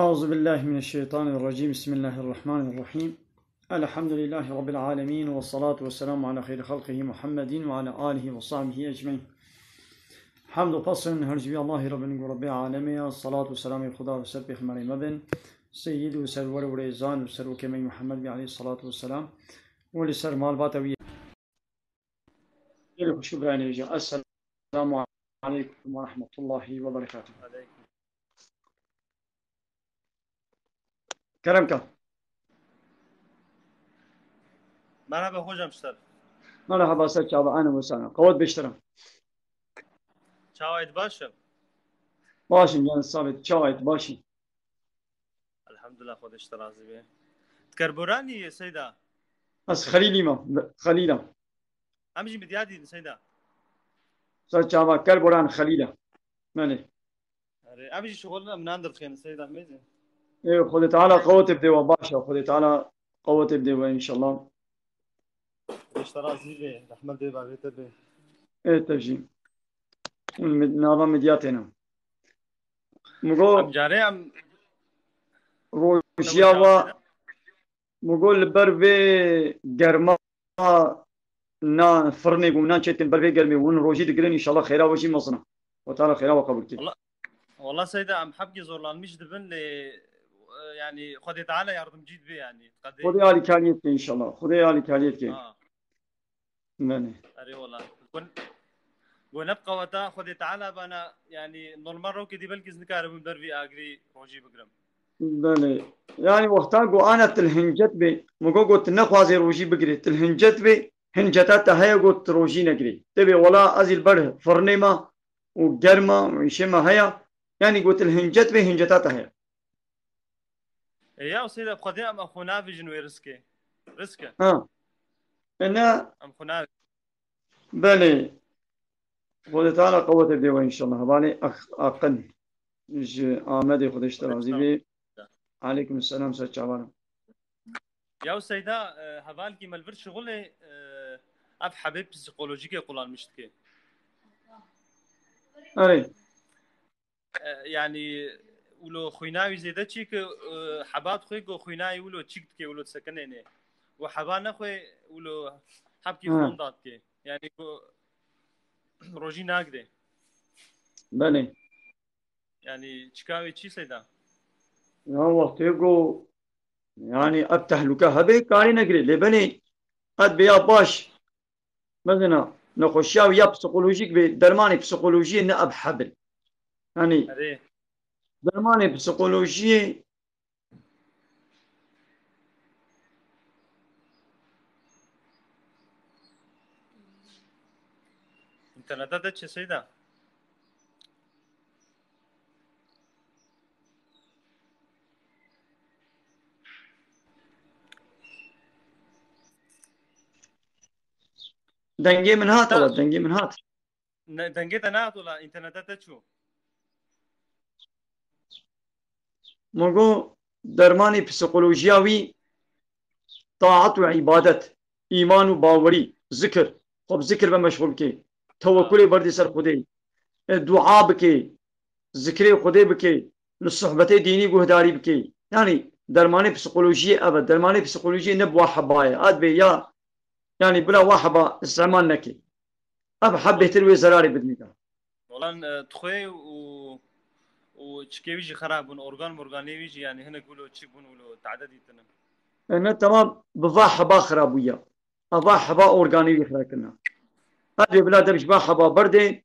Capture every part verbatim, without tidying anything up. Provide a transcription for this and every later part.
أعوذ بالله من الشيطان الرجيم. بسم الله الرحمن الرحيم. الحمد لله رب العالمين، والصلاة والسلام على خير خلقه محمد وعلى آله وصحبه أجمعين. Hamd û pes ên her ji vî Allahî re bin, ku Rebbê alemê ye. Salat û selamê Xuda li ser pêxemberê me bin, seyyid û serwer û rêzan û serokê me Muhammed bî aleyhissalatu vesselam û li ser malbata wî. Gelê xweşik birayên hêja. Esselamu aleykum ve rahmetullahi ve berekatuhu. Kerem ka. Merhaba hocam, ser. Merhaba, ser çava, ene wesana. Qewet bêşterim. Çawayt başım. Başım, yani sabit. Çawayt başım. Elhamdülillah, Xwedê ji te razî be. Ti Kerboranî yê, Seyda? Ez Xelîlî me. Xelîl e. Em jî Midyadî din, Seyda. Ser çava, Kerboran Xelîl e. Belê. Erê, em jî şixulin, em nan dirxên, Seyda, mêzin. Ê, Xwedê Teala qewetê bidê we, baş e. Xwedê Teala qewetê bidê we, înşallah. Xwedê ji te razî be, rehmet bê, bavê te be. Ê, te jî. Hûn mi-, nava Midyatê ne. Min got, Em carê em rojiya wa, min got, li ber vê germa na firnê ku nan çêtin, ber vê germê hûn rojî digirin, înşallah xêra we jî mezin e. Xwedê Teala xêra we qebûl kê. Wala, wala Seyda, em hebkî zorlanmîş dibin lê, e, yani Xwedê Teala yardimcî dibe yani. Qedê. Xwedê alîkariyê dike înşallah. Xwedê alîkariyê dike. Ha. Belê. Erê wala. Gon, gon hep qeweta Xwedê Teala bana, yani normal rokê dî belkî ez nikaribim ber vî agirî rojî bigirim. Belê. Yani wexta ku ana til hincet bê, min got, got tu nexwazê rojî bigirê, til hincet bê, hinceta te heye got tu rojî negirê. Tê bê wala ez ê li ber firnê me û germa û îşê me heye. Yani got til hincet bê, hinceta te heye. E ya Seyda, bi Xwedê em xwe navêjin wê riskê. Risk e. Ha. E ne. Em xwe navêjin. Belê. Xwedê Teala qewetê bidê we înşallah. Hevalê Ak-, Aqil ji Amedê, Xwedê ji te razî bê. Aleykum selam, ser çavan. Ya Seyda, e, hevalkî me li vir şixulê, e, ev hebê psîkolojîkê qulanmiş dike. Erê. E, yani wilo xwîna wî zêde çî ki, e, hebat xwe ku xwîna wî wilo çîk dike, wilo disekinêne. Û heba nexwe wilo hebkî Hı. fonda dike. Yani ku rojî nagire. Belê. Yani çika wê çi Seyda? Ya wextê ku yani ev tehlûke hebe karê negirê. Lê belê qet bê ya baş. Mezina, nexweşiya wî ya psikolojîk bê, dermanê psikolojiyê ne ev hebin. Yani Erê. dermanê psikolojiyê. İnternette de çi Seyda? Dengê min hat, ewa, dengê min hat. Ne, dengê te nehat wela, înterneta te çû. Min got, dermanê psîkolojiya wî taat û îbadet, îman û bawerî, zikir, xwe bi zikir ve meşxûl bike, tewekulê berdê ser Xwedê, e, dua bike, zikrê Xwedê bike, li sohbetê dînî guhdarî bike. Yanî dermanê psîkolojiyê ev e, dermanê psîkolojiyê ne bi wa heba ye. Ad bê ya, yanî bila wa heba îstîmal neke. Ev heb bêhtir wê zerarê bidmîta. Olan, e, dixwê û, û çikê wî jî xerab bûn, organ morganê wî jî, yanî hinek wilo çi bûn, wilo tade dîtine. E, ne temam bi va heba xerab bûye. Eva heba organê wî xira kirina. Qedrê bila dev ji va heba berdê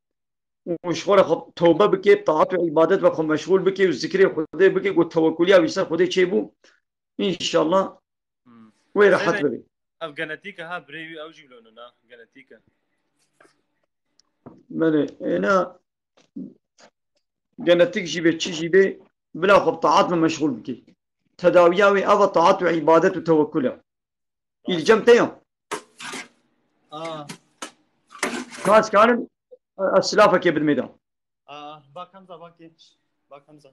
û ji xwe re xwe tewbe bike, bi taat û îbadet ve xwe meşxûl bike û zikrê Xwedê bike, ku tewekuliya wî ser Xwedê çêbû. Înşallah Hmm. wê rehet Seyda, bibe. Ev genetîk e ha, birê wî ew jî wilo nina genetîk e. Belê, êna genetik jî bê, çi jî bê, bila xwe bi taat ve meşxûl bike. Tedawiya wê ev e, taat û îbadet û tewekul e. Îlcem te ya? Aa. Ka ez karim, ez silafekê bidimê de. Aa, bak Hamza, bak genç. Bak Hamza.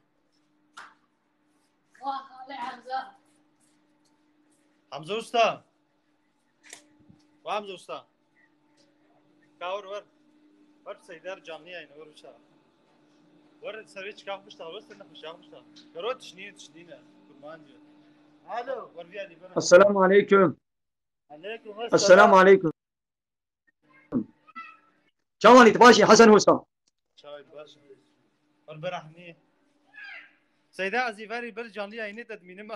Vah, Ali Hamza. Hamza Usta. Vah Hamza Usta. Ka wer, wer. Wer Seyder canlı yayını, wer uçağı. Wer serê çikaq bişta, wer ser nexweşiya bişta. Gero tişnî, tişnîne. Kurban diyor. Alo. Wer vîya dî bana. Esselamu aleyküm. Aleyküm esselam. Esselamu aleyküm. Çawanî, tu başî Hesen Hosta? Çawê baş. Wer berahmî. Seyda ez ê verî ber canlı yayını te dimînim.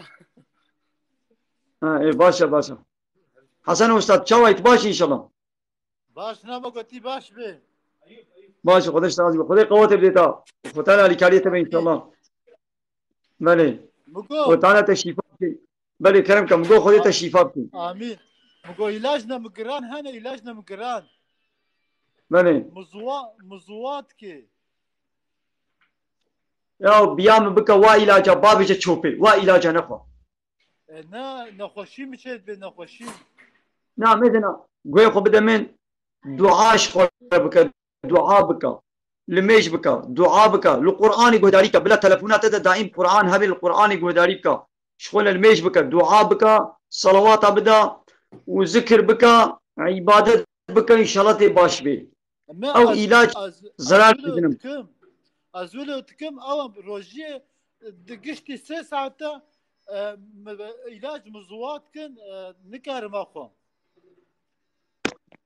Ha, e, baş e, baş e. Hesen Hosta, çawa yî, tu baş î înşallah? Baş, nama gotî baş be. Baş, Xwedê ji te razî be. Xwedê qewetê bidê ta. Xwe Teala alîkariyê te be înşallah. Belê. Mugo. Xwe Teala te şîfa bike. Belê kerem ke. Mugo Xwedê te şîfa bike. Amîn. Mugo îlac ne mi giran hene, îlac ne mi giran. Belê. Muzuwa, muzuwa dike. Ya biya min bike wa îlaca, bavêje çopê. Wa îlaca nexwe. E, ne, nexweşî mi çê dibe, nexweşî. Na, mezina, guhê xwe bide min, dua ji xwe re bike, dua bike. Limêj bike, dua bike. Li Qur'anê guhdarî ke, bila telefona te de daîm Qur'an hebe, li Qur'anê guhdarî bike. Ji xwe re limêj bike, dua bike, salawata bide û zikir bike, îbadet bike, înşallah tê baş bê. Me Ew ez, îlac ez, ez zerar wilo dikinim. Dikim. Ez wilo dikim, ew rojiyê di giştî sê saete, e, me, îlac mi ziwa dikin, e, nikarim xwe.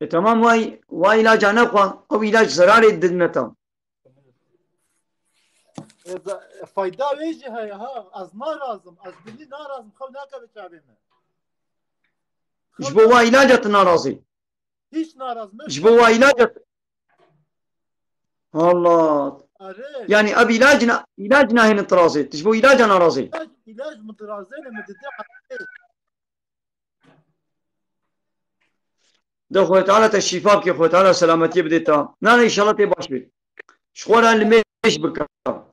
E, tamam, vay, vay îlaca nexwe, ew îlac zerarê didine tam. E, za-, e, fayda wê jî heye ha, ez narazim, ez binî narazim, xew nake bi çavê me. Ji bo wa îlaca tu narazî? Hiç narazim. Ji bo wa îlaca. Allah. Arê. Yani ev îlac na, îlac nahênin tirazê. Tu ji bo îlaca narazê. Îlac, îlac mi tirazê ne mi dide. De Xwedê Teala te şîfa bike, Xwedê Teala selametiyê bide ta. Nane, înşallah tê baş bê. Ji xwe re limêj bike.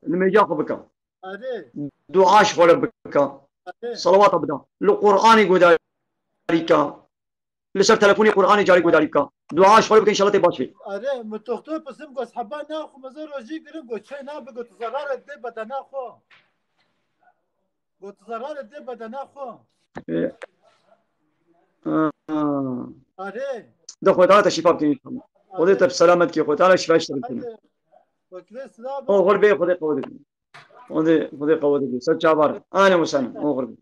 Limêja xwe bike. Arê. Dua ji xwe re bike. Arê. Salawata bide. Li Qur'anê guhdarî ke. Li ser telefonê Qur'anê carê guhdarî bike. Dua ji xwe re bike, înşallah tê baş bê. Arê, min toxtoyê pisim got, heba naxwe, meze rojî girim, got, çay nabe, got, zerarê dê bedena xwe. Got, zerarê dê bedena xwe. E, ha. Arê. De Xwedê Teala te şîfa bike înşallah. Xwedê te bi selamet ke, Xwedê Teala şîfa ji te bike. Arê. Wekîlê silav. Oxir bê, Xwedê qewet bike. Xwedê, Xwedê qewet bike. Ser çavar. Ane musan, oxir bê.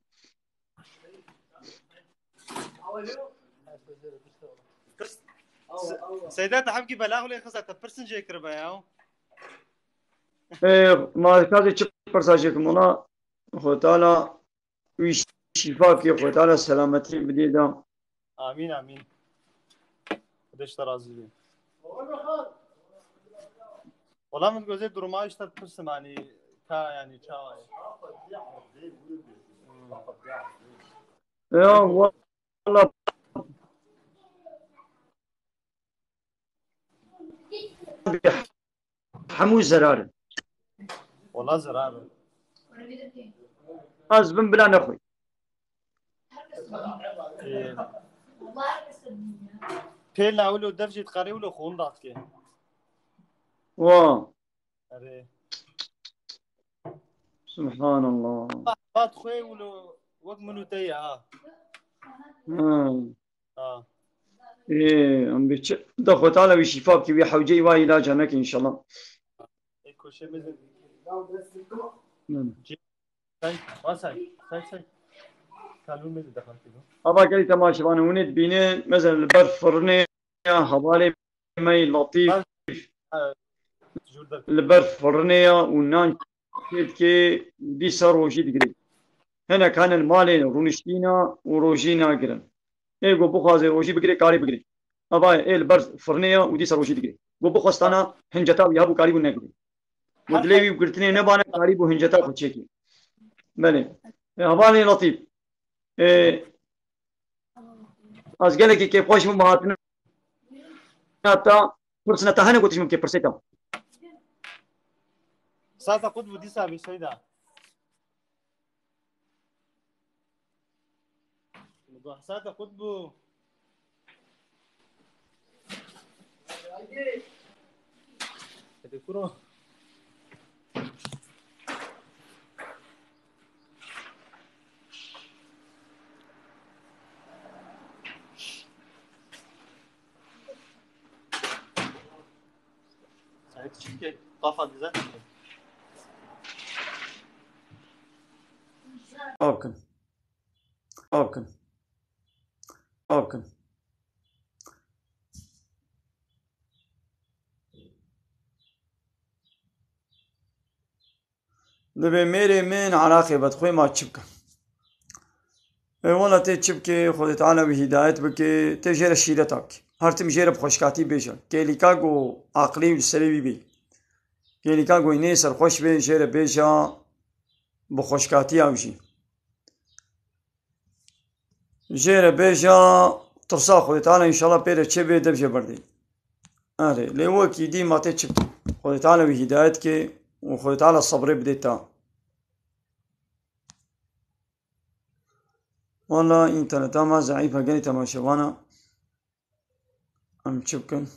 Seyda, te hemkî bela xwe lê xisa, te pirsin jê kiribe ya. E, ma kazê çi pirsa jê kim ona? Xwedê Teala wî şîfa bike, Xwedê Teala selametî bidê de. Amîn, amîn. Xwedê ji te razî be. Wela min gozê duruma işte pirsim, hani ka, yani çawa ye? Ya, wela hemû zerar in. Wela zerar in. Ez bin bila nexwî. Ee, pêl na wilo dev jî diqerê wilo xwe winda dike. Wa. Erê. Subhanallah. Bat xwe wilo wek min û te ye ha. Ha. Ha. Ê, em bê çi? Da Xwe Teala wî şîfa bike, wî hewceyî wa îlaca neke înşallah. Ê, koşê mezin. Hı. Say, wa say, say, say. Kalbim mezin de fark ediyor. Ava gelî temaşevanê hûn ê dibînin, mesela li ber firinê ya hevalê me yî Latîf. Ha, jûr der. Li ber firinê ya û nan çêdikê, dîsa rojî digirê. Hinek hene li malê rûniştîna û rojî nagirin. Ê ku bixwaze rojî bigirê, karê bigirê. Ava ê li ber firinê ya û dîsa rojî digirê. Ku bixwestana hinceta wî hebû, karîbû negirê. Ku dilê wî girtinê nebane, karîbû hinceta xwe çêkê. Belê. E, hevalê Latîf. E, ez gelekî kêfxweş bûm bi hatina te. Pirsina te hene ku tu ji min bikê pirsê te? Sata qut bû dîsa bê Seyda. Sata qut bû. Hadi kuro. Sait çike kafa güzel. Av kin. Av kin. Av kin. Divê mêrê min Iraqê vedixwê ma çi bikim? Ê wela tê çi bikê, Xwedê Teala wî hîdayet bikê, tê jê re şîreta bikê. Her tim jê re bi xweşkatî bêje. Kêlîka ku aqilî li serê wî bê. Kêlîka ku nê serxweş bê, jê re bêje bi xweşkatiya ew jî. Jê re bêje tirsa Xwedê Teala înşallah pê re çêbê, dev jê berdê. Erê, lê wekî dî ma tê çi bikî? Xwedê Teala wî hîdayet ke û Xwedê Teala sebrê bidê te. Wala înterneta me zeîf e, gelî temaşevana. Em çi bikin?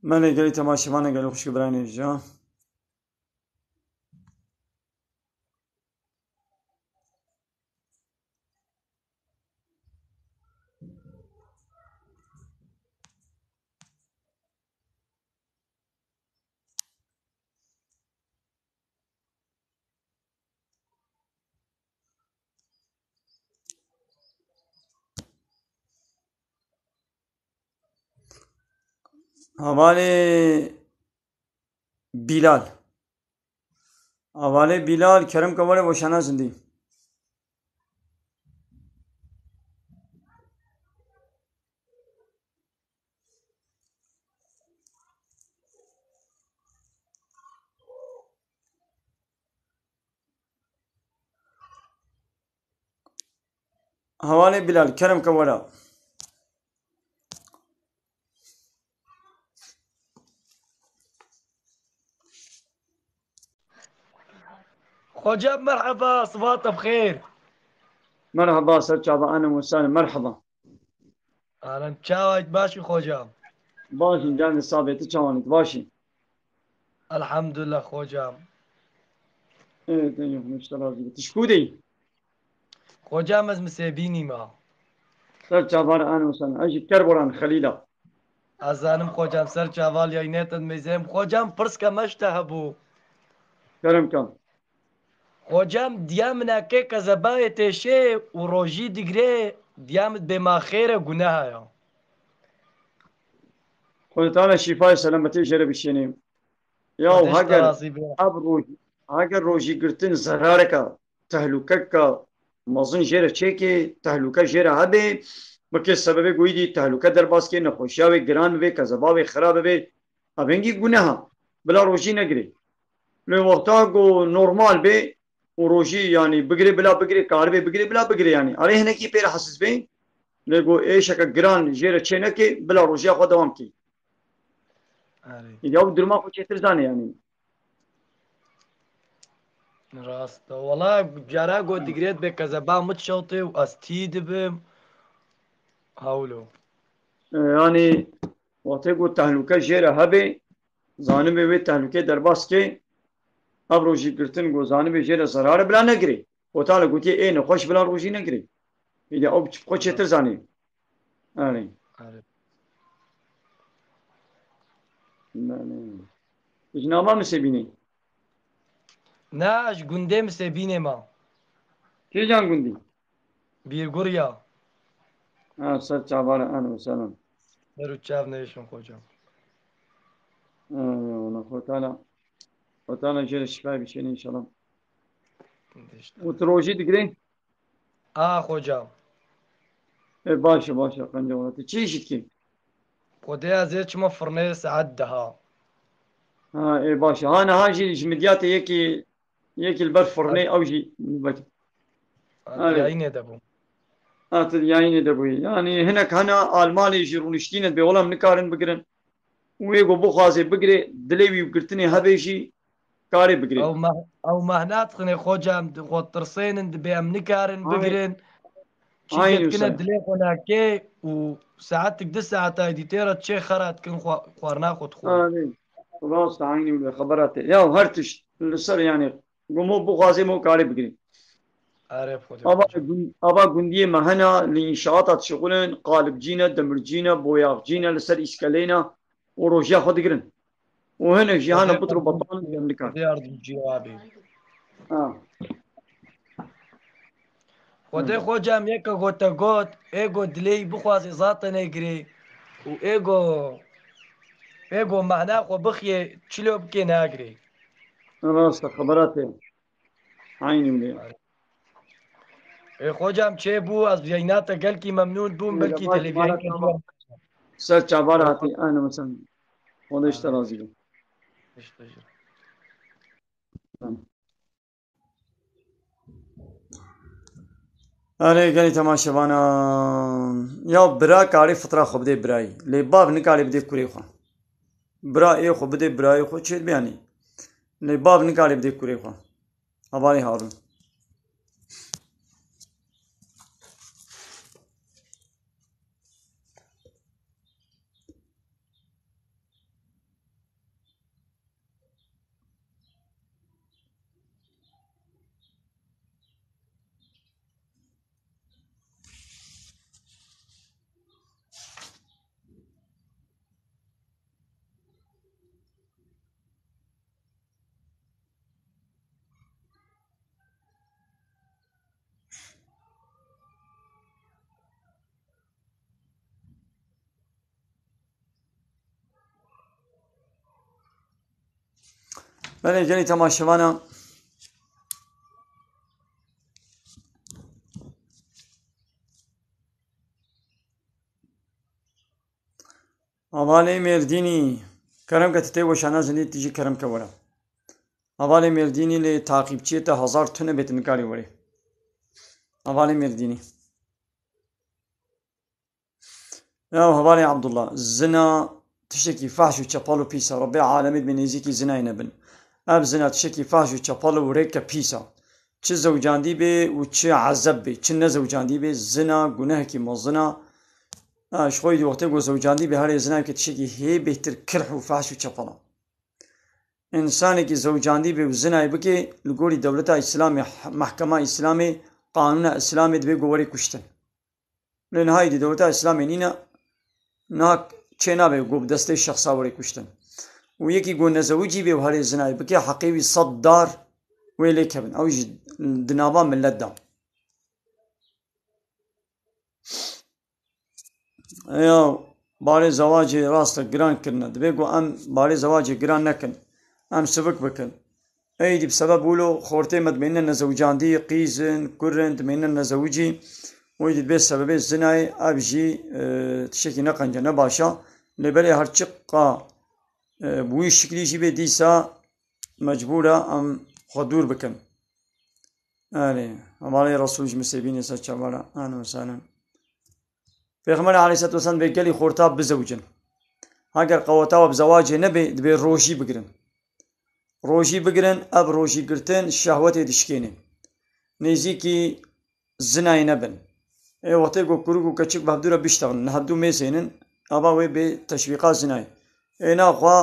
Belê gelî temaşevanê gelî xwişk birayên hêja. Hevalê Bîlal. Hevalê Bîlal, kerem ke were weşana zindî. Hevalê Bilal, kerem ke were. Xoca merheba, sibat bixêr. Merhaba, ser çava, ahlen ve sahlen, merhaba. Alem çawa, baş î xoca? Baş î, can sabê, tu çawan î, baş î? Elhamdulillah xoca. Evet, evet, işte razı. Tu ji ku de yî? Xoca, ez Misêbînî me. Ser çava re, ahlen ve sahlen. Ez jî Kerboran Xelîl a. Ez zanim xoca, ser çava, lê nêtin mêzem. Xoca, pirseke me ji te hebû. Kerem ke. Xoca, diya min eke kezebayê têşê û rojî digre, diya min bê ma xêr e, guneha ya. Xwedê Teala şîfayê selametê jê re bişêne. Ya Xwedê ji te heger razî be. Ev roj-, heger rojî girtin zerareke, tehlûkeke mezin jê re çêke, tehlûke jê re hebe, bike sebebê ku êdî tehlûke derbas ke, nexweşiya wê giran bibe, kezeba wê xira bibe, ev hingî guneha. Bila rojî negire. Lê wexta ku normal be û rojî, yanî bigire bila bigire, karibe bigire bila bigire yanî. Erê hinekî pê re hesiz be. Lê ku êşeke giran jê re çê neke, bila rojiya xwe dewam ke. Erê. Ya ew duruma xwe çêtir zane yanî. Rast e. Wala cara ku digirêt bê kezeba min şewtê û ez tî dibim. Hawlo. E, yanî wextê ku tehlûke jê re hebe, zanibê wê tehlûkê derbas ke, ev rojî girtin ku zanibê jê re zerar e, bila negirê. Xwedê Teala gotiye, ê nexweş bila rojî negirê. Îdî ew bi xwe çêtir zanî. Erê. Erê. Belê. Ji nava Misêbînê? Na, ji gundê Misêbînê ma. Kîjan gundî? Bîrguriya. Ha, ser çavara, ahlen ve sahlen. Ser û çav nêşin xoca. Eyvallah, Xwedê Teala, Xwedê Teala jê re şîfayê bişêne înşallah. Dişt. Û tu rojî digirê? A, xoca. E, baş e, baş e, qenca wela. Tu çi îşî dikî? Xwedê, ez ê çima firnê saet deha. Ha, e, baş e. Ha, niha jî ji Midyatê yekî, yekî li ber firnê, ew jî nûbet. Erê. Erê, yayînê de bû. Hatin yayînê de bûyî. Yanî hinek hene Almanê jî rûniştîne dibê olam nikarin bigirin. Û wê ku bixwazê bigirê, dilê wî girtinê hebe jî karê bigirê. Ew meh-, ew mehna dixinê xocam, di xwe tirsênin, dibê em nikarin Aynen. bigirin. Çi Aynen girtine wisa. dilê xwe nake û saetik du saetay dî tê re çê xera dikin xwe-, xwarina xwe dixwe. Aynen. Rast e, aynî wile xebera te. Ya her tişt li ser yanî ku mo bixwazê mo karê bigirê. Arê xwe de Ava xocam. gun-, ava gundiyê me hene li înşaata dişixulin, qalibcî ne, demircî ne, boyaxcî ne, li ser îskeleyê ne û rojiya xwe digirin. Û hinek jî hene Xwedê pitr û yardim, betal in, em nikar. Xwedê yardimcî we be. Ha. Xwedê Hı. xocam yeke gote got, ê go dilê bixwazê zate negirê û ê go, ê go mehna xwe bixiyê çilo bikê nagirê. Rast e, xebera te. Aynî wile. Ê xocam çê bû, ez yayna te gelkî memnûn bûm, Ê, belkî rast, televîzyon çavara kê çava-, ser çavara hatî, aynen sen. Xwedê ji te razî be. Erê gelî temaşevanan. Ya bira karê fitra xwe bidê birayî. Lê bav nikarê bidê kurê xwe. Bira ê xwe bidê birayê xwe çê dibe yanî. Lê bav nikarê bidê kurê xwe. Hevalê Harûn. Belê gelî temaşevana. Hevalê Mêrdînî, kerem ke tu tê weşana zindî tu jî kerem ke were. Hevalê Mêrdînî lê taqîbçiyê te hezar tune bê tu nikarî werê. Hevalê Mêrdînî. Ya hevalê Abdullah, zina tiştekî fahş û çepal û pîs e. Rebbê alemê dibê nêzîkî zinayê nebin. Ev zina tiştekî fahş û çepal û rêke pîs e. Çi zewcandî bê û çi ezeb bê, çi ne zewcandî bê, zina gunehekî mezin e. Ha, ji xwe yî wextê ku zewcandî bê herê zinayê bike tiştekî hê bêhtir kirh û fahş û çepal e. Însanekî zewcandî bê û zinayê bike, li gorî dewleta Îslamê, mehkema Îslamê, qanûna Îslamê dibê ku werê kuştin. Lê niha êdî dewleta Îslamê nîne, niha çê nabe ku bi destê şexsa werê kuştin. Û yekî ku nezewicî bê û herê zinayê bike, heqê wî sed dar wê lê kevin. Ew jî di nava millet de. Ya barê zewacê rast e giran kirine. Dibê ku em barê zewacê giran nekin. Em sivik bikin. Êdî bi sebeb wilo xortê me dimêne nezewicandî, qîz in, kur in, dimêne nezewicî. Êdî dibê sebebê zinayê, ev jî, e, tiştekî ne qenc e, ne baş e. Lê belê her çiqa, e, bi wî şiklî jî bê dîsa mecbûr e em xwe dûr bikin. Erê, hevalê Resûl ji Misê bînê ser çavara. Ehlen we sehlen. Pêxember aleyhisselatu vesselam dibê gelî xorta bizewicin. Heger qeweta we bi zewacê nebê, dibê rojî bigirin. Rojî bigirin, ev rojî girtin şehwetê dişkênê. Nêzîkî zinayê nebin. Ê wextê ku kurik û keçik bi hevdû re biştexilin, li hevdû mêzênin, ava wê bê teşwîqa zinayê. Ê naxwe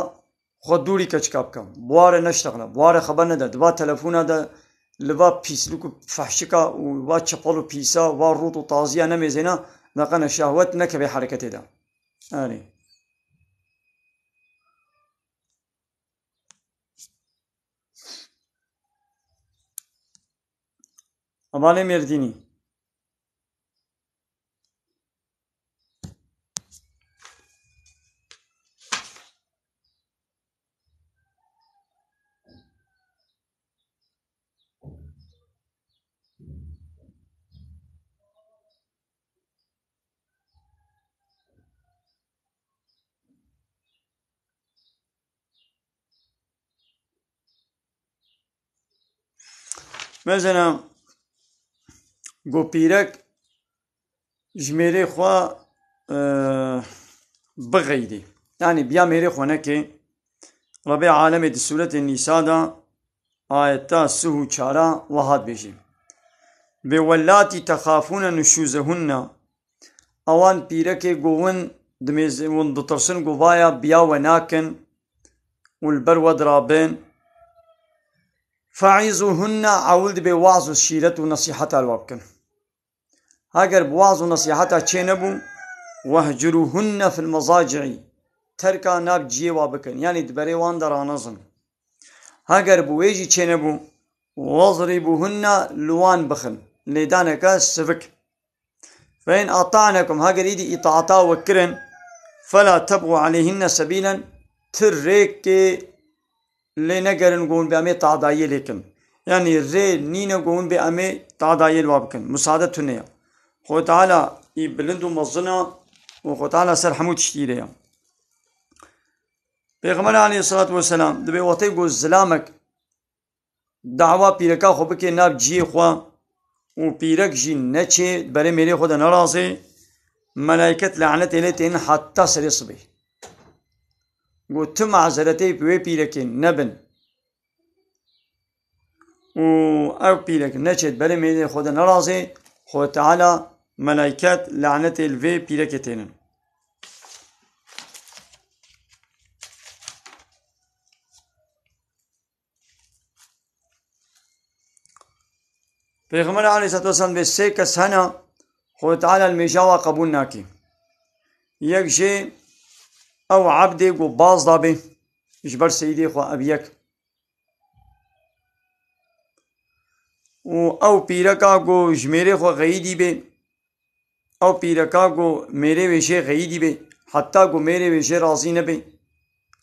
xwe dûrî keçika bike. Bi wa re neştexile, bi wa re xeber nede. Di va telefona de li va pîslik û fehşika û va çepal û pîsa, va rût û taziya nemêzêne, neqene şehwet nekeve hereketê de. Erê. Hevalê Mêrdînî. Mesela, go pîrek ji mêrê xwe, e, bixeydî. Yanî biya mêrê xwe nekê. Rebê alemê di sûretê Nîsa de ayeta sih û çara wiha dibêjê: "Bê wellatî texafûne nuşûzehunne." Ewan pîrekê ku win dimêze-, win ditirsin ku vaya biya we nakin û li ber we dirabin. "Fe'îzûhunne", ewil dibê waz û şîret û nesîheta li we bikin. Heger bi waz û nesîheta çênebû, "wehcurûhunne fil mezaci'î", terka nav ciyê wa bikin, yanî di berê wan de ranezin. Heger bi wê jî çênebû, "wezribûhunne", li wan bixin, lêdaneke sivik. "Fe in ata'nekum", heger îdî îtaata we kirin, "fela tebxû aleyhinne sebîlen", ti rêkê lê negerin ku hûn bê em ê tadayiyê lê kin. Yanî rê nîne ku hûn bê em ê tadayiyê li wa bikin. Musade tune ye. Xwedê Teala î bilind û mezin e û Xwedê Teala ser hemû tiştî re ye. Pêxember aleyhisselatu vesselam dibê wextê ku zilamek dawa pîreka xwe bike nav ciyê xwe û pîrek jî neçê berê mêrê xwe de nerazê, melayket lanetê lê tên heta serê sibê. Got, "Tu mazeretê bi wê pîrekê nebin û ew pîrek neçêt berê mêrê xwe de nerazê, Xwedê Teala melayket lanetê li vê pîrekê tênin." Pêxember aleyhisselatu vesselam vê sê kes hene, Xwedê Teala li mêja wa qebûl nake. Yek jê ew ebdê ku baz dabe ji ber seyîdê xwe, ev yek. Û ew pîreka ku ji mêrê xwe xeyidî bê, ew pîreka ku mêrê wê jê xeyidî bê, heta ku mêrê wê jê razî nebe,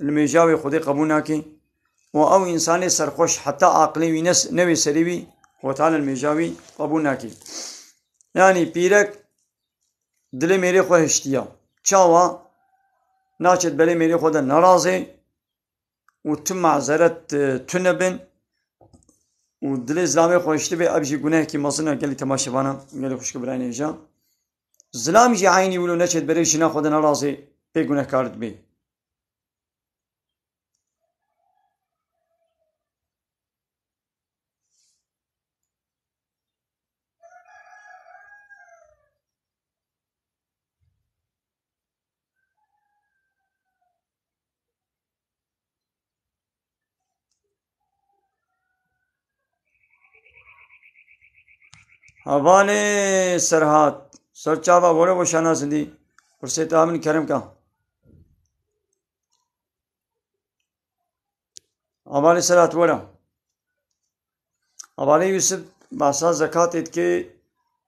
li mêja wê Xwedê qebûl nake. Û ew însanê serxweş, heta aqilê wî nes-, newê serê wî, Xwedê Teala li mêja wî qebûl nake. Yanî pîrek dilê mêrê xwe hiştiya. Çawa? Naçêt berê mêrê xwe de nerazê û tu mazeret, e, tune bin û dilê zilamê xwe hiştibê, ev jî gunehekî mezin e gelî temaşevana, gelî xwişk û birayên hêja. Zilam jî eynî wilo neçêt berê jina xwe de nerazê, pê gunehkar dibê. Hevalê Serhat, ser çava were weşana zindî. Pirsê te min kerem ka. Hevalê Serhat were. Hevalê Yusuf behsa zekatê dike,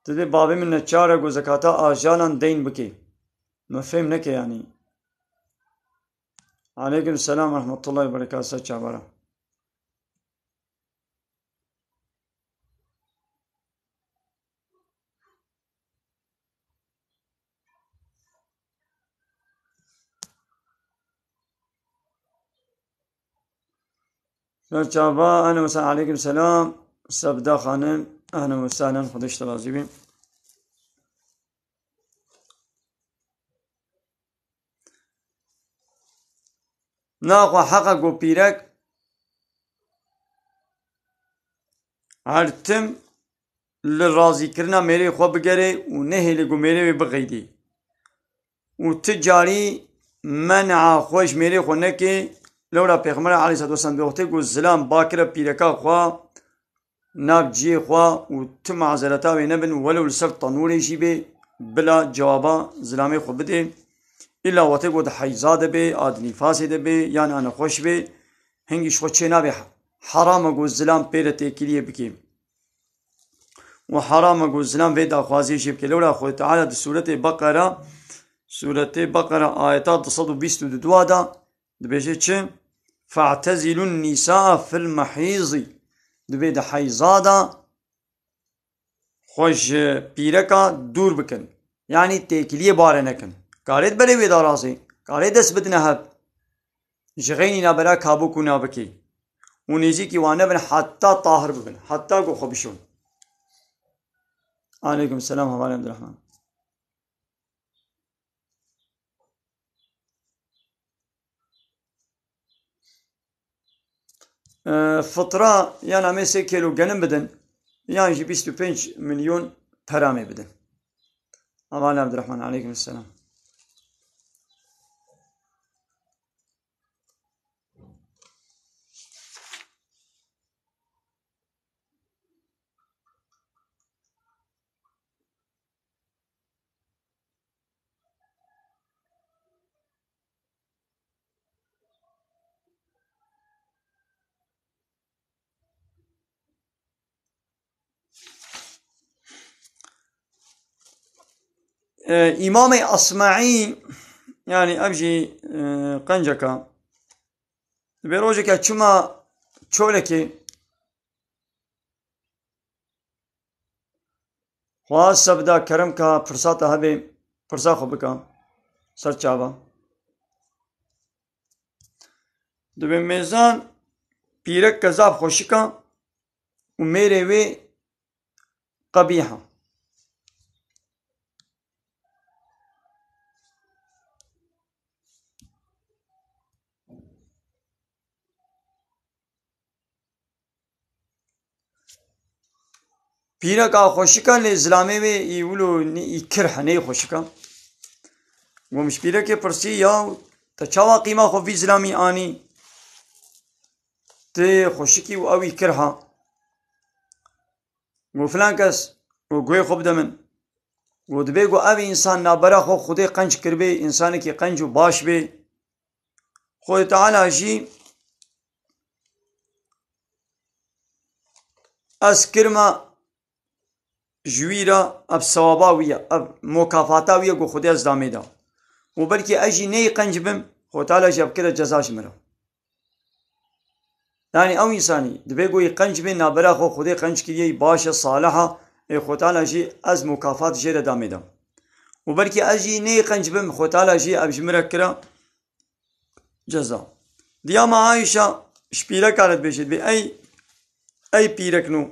dibê bavê min neçar e ku zekata ajalan deyn bike. Min fêm neke yanî. Aleykum selam ve rahmetullahi ve berekatuhu, ser çavara. Ser çava, ehlen ve sehlen, aleykum selam. Sevda Xanim, ehlen ve sehlen, Xwedê ji te razî bî. Naxwe heqa ku pîrek her tim li razîkirina mêrê xwe bigere û nehêle ku mêrê wê bixeydê. Û ti carî men'a xwe ji mêrê xwe neke, lewra Pêxember aleyhisselatu vesselam di wextê ku zilam bakire pîreka xwe, nav ciyê xwe û tu mazereta wê nebin, welew li ser tenûrê jî bê, bila cewaba zilamê xwe bidê. Îla wextê ku di heyza de bê, a di nîfasê de bê, yan a nexweş bê, hingî ji xwe çê nabe, heram e ku zilam pê re têkiliyê bike. Û heram e ku zilam vê daxwaziyê jê bike. Lewra Xwedê Teala di sûretê Beqera, sûretê Beqera ayeta du sed û bîst û du de, Dibêje çi? "Fe'tezilun nîsaa fil mehîzî." Dibê di heyza de xwe ji pîreka dûr bikin. Yanî têkiliyê bare nekin. Karê di berê wê de razê. Karê dest bidine hev. Ji xeynî nabera kabûk û nabikê. Û nêzîkî wan nebin heta tahir bibin. Heta ku xwe bişon. Aleykum selam, hevalê Abdurrahman. e, fitra yan em ê sê kêlo genim bidin, yan jî bîst û pênc milyon pere em ê bidin. Aman Abdurrahman, aleykum selam. E, Îmamê Esmaî, yani ev jî, e, qenceka. Dibê rojeke çima çolekê xwe sebda kerem ka pirsa te hebe, pirsa xwe bika ser çava. Dibê mêzan pîrek ke zaf xweşik a û mêrê wê qebîh a. Pîreka xweşik a, lê zilamê wê î wilo nî-, î kirh e, neyê xweşik a. Got, min ji pîrekê pirsî, ya te çawa qîma xwe vî zilamî anî? Tu xweşikî û ew î kirh a. Got, filan kes, got, guhê xwe bide min. Got, dibê, got, ev însan nabera xwe Xwedê qenc kiribê, însanekî qenc û baş bê. Xwedê Teala jî ez kirma ji wî re, ev sewaba wî ye, ev mukafata wî ye ku Xwedê ez damê da. Û belkî ez jî neyê qenc bim, Xwedê Teala jî ev kire ceza ji min re. Yani ew însanî dibê ku yê qenc bê, nabera xwe Xwedê qenc kiriye, baş e, salih e, ê Xwedê Teala jî ez mukafat jê re damê da. Û belkî ez jî neyê qenc bim, Xwedê Teala jî ev ji min re kira ceza. Diya me Ayşe ji pîreka re dibêje, dibê, ey, ey pîrek nû.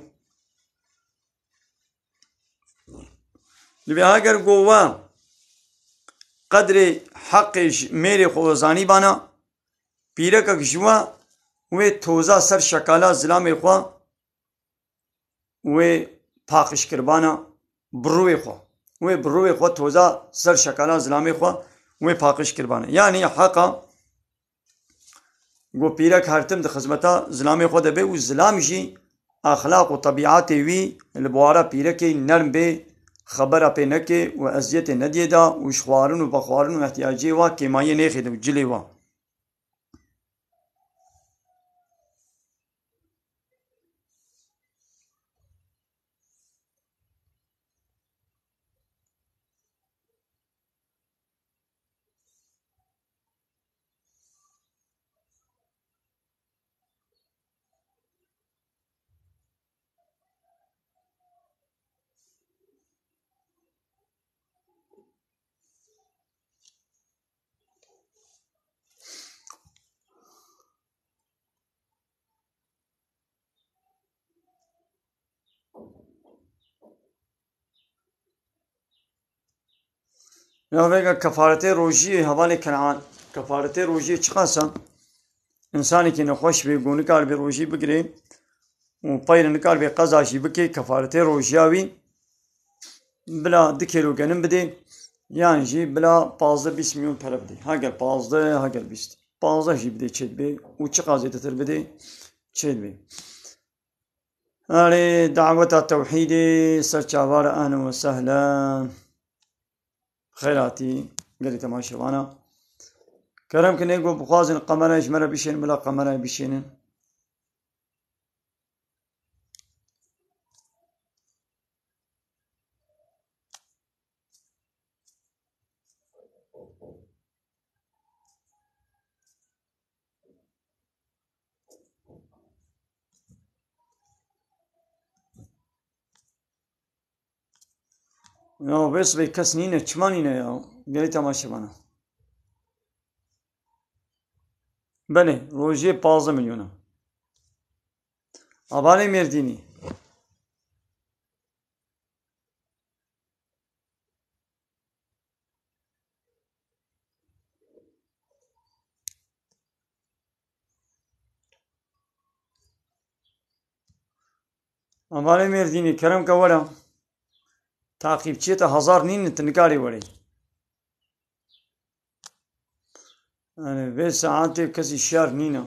Dibê heger ku we qedrê heqê ji mêrê xwe we zanîbana, pîrekek ji we wê toza ser şekala zilamê xwe wê paqij kiribana bi rûyê xwe. Wê bi rûyê xwe toza ser şekala zilamê xwe wê paqij kiribana. Yanî heqa ku pîrek her tim di xizmeta zilamê xwe de bê û zilam jî exlaq û tebîatê wî li bawara pîrekê nerm bê, xebera pê neke û eziyetê nediyê da û ji xwarin û vexwarin û ihtiyacê wa kêmayiyê nêxê de û cilê wa. Ya vêga kefaretê rojiyê hevalê Kenan, kefaretê rojiyê çiqas e? Însanekî nexweş bê, ku nikaribe rojî bigire û peyre nikaribe qeza jî bike, kefaretê rojiya wî bila du kêlo genim bidê, yan jî bila pazdeh bîst milyon pere bidê. Heger pazdeh, heger bîst. Pazdeh jî bidê çê dibe û çiqas zêdetir bidê çê dibe. Erê, daweta tewhîdê ser çava re, ehlen we sehlen. Xêr hatî, gelî temaşevana. Kerem kin, ê ku bixwazin kamerayê ji me re bişênin, bila kamerayê bişênin. Ya vê sibê kes nîne, çima nîne ya? Gelî temaşevana. Belê, rojiyê pazdeh milyon e. Hevalê Mêrdînî. Amalê Mêrdînê, kerem ke were. Taqîbçiyê te hezar nîn, tu nikarî werê. Yani vê saetê kesî şiyar nîne.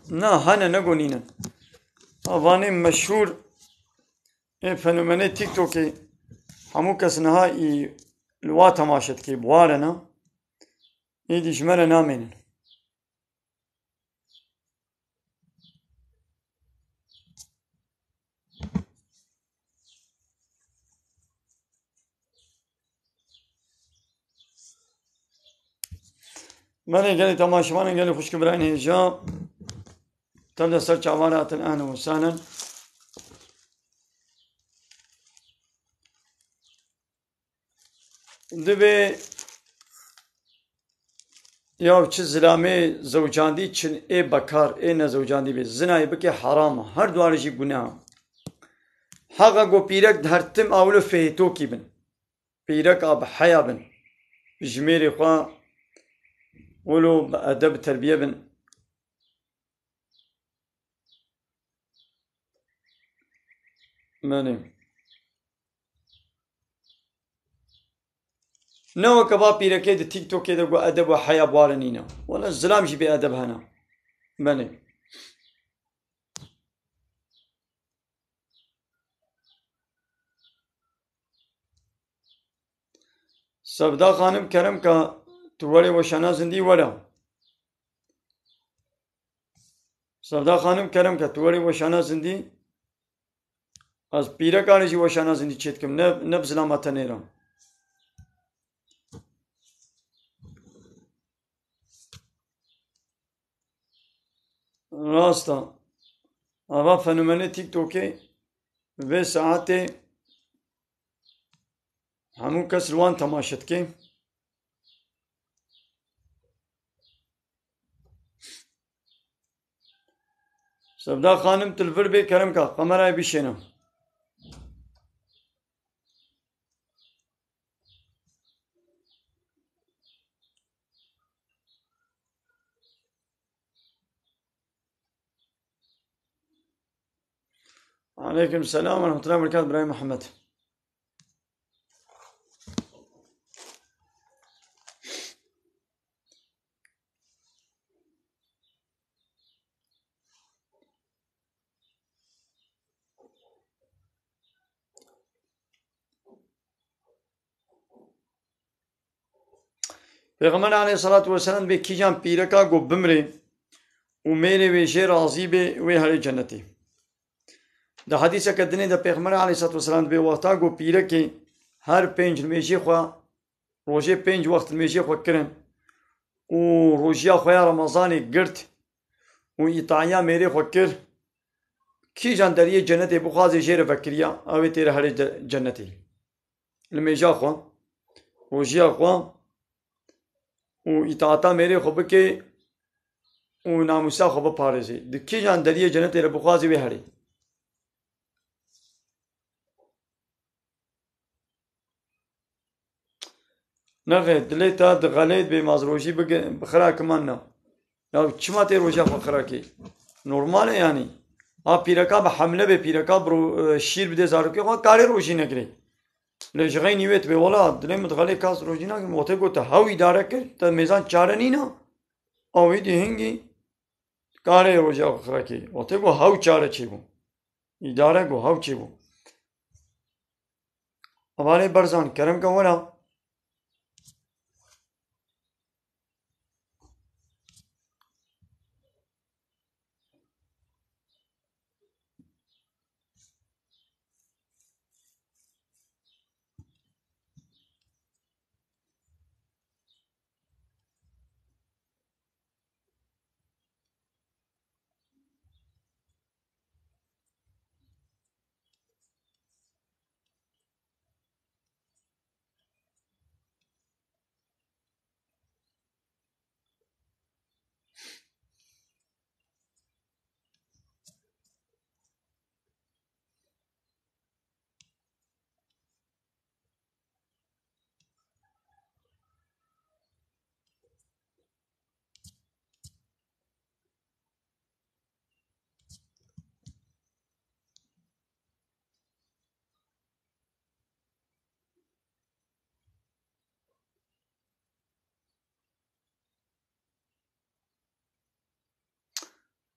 Na, hene, ne go nîne. Avanê meşhûr ê fenomenê TikTokê hemû kes niha î li wa temaşe dike, bi wa re ne. Êdî ji me re namênin. Belê gelê temaşevanên gelê xwişk û birayên hêja. Tev de ser çavan hatin, ehlen we sehlen. Divê ya çi zilamê zewcandî çin ê bekar, ê nezewcandî bê. Zinayê bike heram e. Her duwarê jî gunah e. Heqa ku pîrek di her tim a wilo fêtokî bin. Pîrek a bi heya bin. Ji mêrê xwe wilo bi edeb, bi terbiye bin. Menê. Ne weke va pîrekê di TikTokê de got edeb û heya bi wa re nîne. Wele zilam jî bê edeb hene. Menê. Sevda Xanim, kerem ke tu werê weşana zindî were. Sevda Xanim, kerem ke tu werê weşana zindî. Ez pîrekanê jî weşana zindî çêdikim, ne, ne bi zilama tenê re. Rast e. Ava fenomenê TikTokê vê saetê hemû kes li wan temaşe dike. Sevda Xanim, tu li vir bê, kerem ke kamerayê bişêne. Aleykum selam ve rahmetullahi ve berekatuhu, Birayê Mihemed. Pêxember aleyhisselatu vesselam dibê kîjan pîreka ku bimrê û mêrê wê jê razî bê, wê herê cennetê. Di hedîseke dinê de Pêxember aleyhisselatu vesselam dibê wexta ku pîrekê her pênc nimêjê xwe, rojê pênc wext nimêjê xwe kirin û rojiya xwe ya Remezanê girt û îtaiya mêrê xwe kir, kîjan deriyê cennetê bixwazê jê re vekiriya, ew ê têre herê ce-, cennetê. Nimêja xwe, rojiya xwe û îtaata mêrê xwe bike û namûsa xwe biparêzê. Di kîjan deriyê cenetê re bixwazî wê herê. Nexê, dilê te dixelê dibê, ma ez rojî bige-, bixirakiman na. Ya çima tê roja xwe xirakê? Normal e yanî. A pîreka bi hemle bê, pîreka bi ro-, e, şîr bidê zarokê xwe, karê rojî negirê. Lê ji xeynî wê dibê, wela dilê min dixelê, kas rojî nakim. Wextê ku te hew îdare kir, te mêzan çare nîna. Ew êdî hingî karê roja xwe xirakê. Wextê ku hew çare çêbû. Îdare ku hew çêbû. Hevalê Berzan, kerem ke were.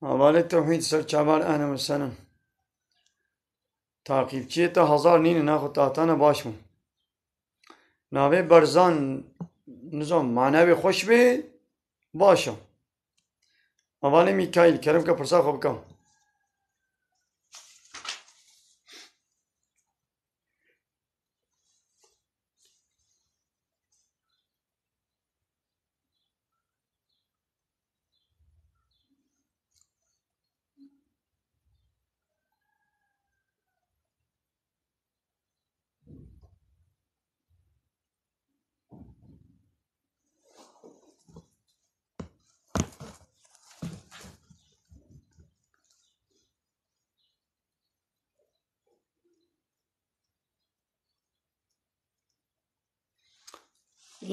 Hevalê Tewhîd, ser çavan, ehlen we sehlen. Taqîbçiyê te hezar nîne, naxwe tatane baş bû. Navê Berzan, nizam, mana wê xweş bê, baş e. Hevalê Mîkaîl, kerem ke pirsa xwe bike.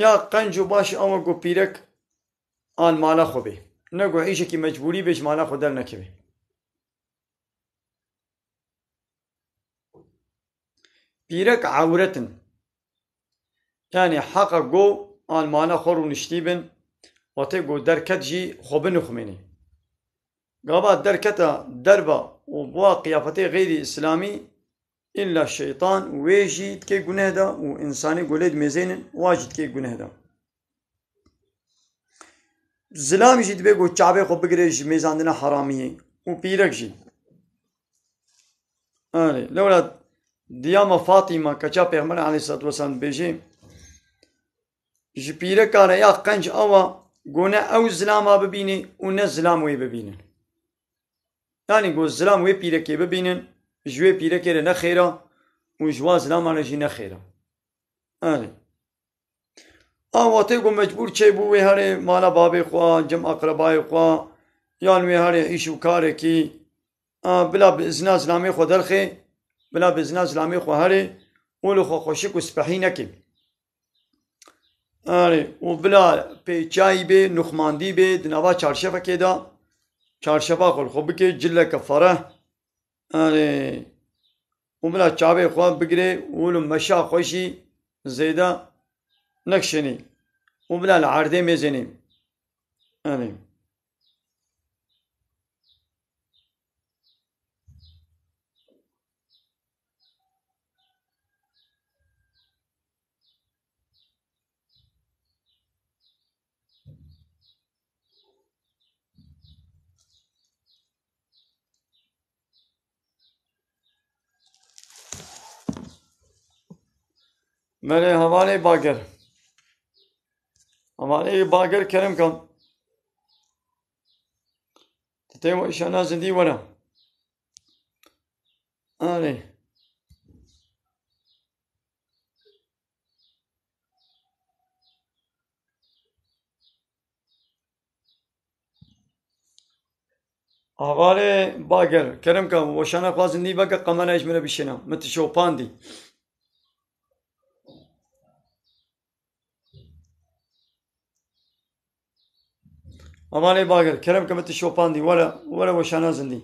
Ya qenc û baş ew e ku pîrek an mala xwe bê. Ne ku îşekî mecbûrî bê ji mala xwe dernekeve. Pîrek ewret in. Yanî heqa ku an mala xwe rûniştî bin, wextê ku derket jî xwe binixumênê. Gava derketa derva û bûa qiyafetê xeyrî îslamî, îlla şeytan wê jî dikê guneh de û însanê ku lê dimêzênin wa jî dikê guneh de. Zilam jî dibe ku çavê xwe bigire ji mêzandina heramiyê û pîrek jî. Erê, lewla diyama Fatîma, keça Pêxember aleyhissalatu vesselam dibêje, ji pîreka re ya qenc ew e ku ne ew zilama bibîne û ne zilam wê bibînin. Yanî ku zilam wê pîrekê bibînin, ji wê pîrekê re ne xêr e û ji wa zilaman re jî ne xêr e. Erê. A wextê ku mecbûr çêbû wê herê mala babê xwe, cem aqrebayê xwe, yan wê herê îş û karekî, a, bila bi izna zilamê xwe derxê, bila bi izna zilamê xwe herê û li xwe xweşik û spehî neke. Erê, û bila pêçayî bê, nuxmandî bê, di nava çarşefekê de, çarşefa xwe li xwe bike, cileke fereh. Erê, û bila çavê xwe bigire û li meşa xwe jî zêde nekişênê û bila li erdê mêzênê. Erê. Merê hevalê Bager. Hevalê Bager, kerem kan. Tê we şana zindî were. Erê. Hevalê Bager, kerem ke weşana xwe zindî beke, kamerayê ji min re bişêne. Min tu şopandî. Hevalê Bager, kerem ke min tu şopandî. Were, were weşana zindî.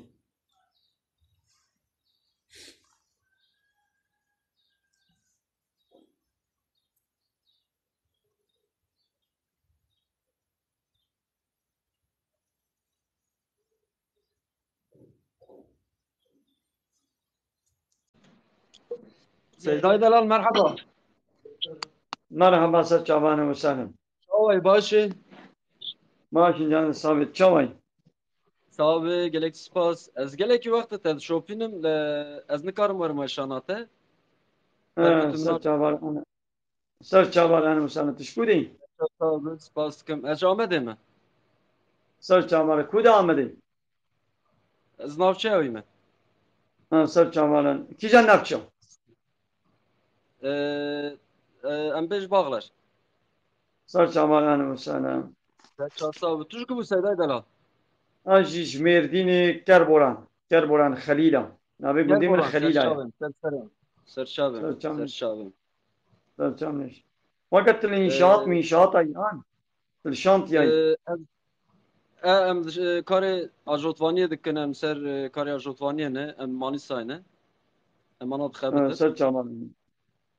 Seydayê delal, merheba. Merheba, ser çavan e, weşan e. Çawa yî, baş î? Baş î canê, sabit, çawa yî? Sax be, gelek spas. Ez gelekî wext e te dişopînim, lê ez nikarim werim weşana te. He, ser çavan e. Ser çavan e, weşan e. Tu ji ku dî? Sağ ol, spas dikim. Ez ji Amedê me. Ser çavan e. Ku de Amedê? Ez navçeya wî me. Ha, ser çavan e. Kîja navçe? Ee, e, em bêj Baxler. Ser çavan e, weşan e. Ser çav, sağ ol. Tu ji ku bû Seydayê delal? An jî ji Mêrdînê, Kerboran. Kerboran Xelîla. Navê gundê min Kerboran, Xelîla ye. Serçavên, ser, ser, Serçavên, Serçavên. Serçavên. Serçavên. Weke tu li înşaat, ee, mînşaat a yan? Li şantiyayî? Ee, em, e, em, e, karê ajotvaniyê dikin, em ser, e, karê ajotvaniyê ne, em Manîsayê ne. Em ana dixebitin. Ee, ser çavan.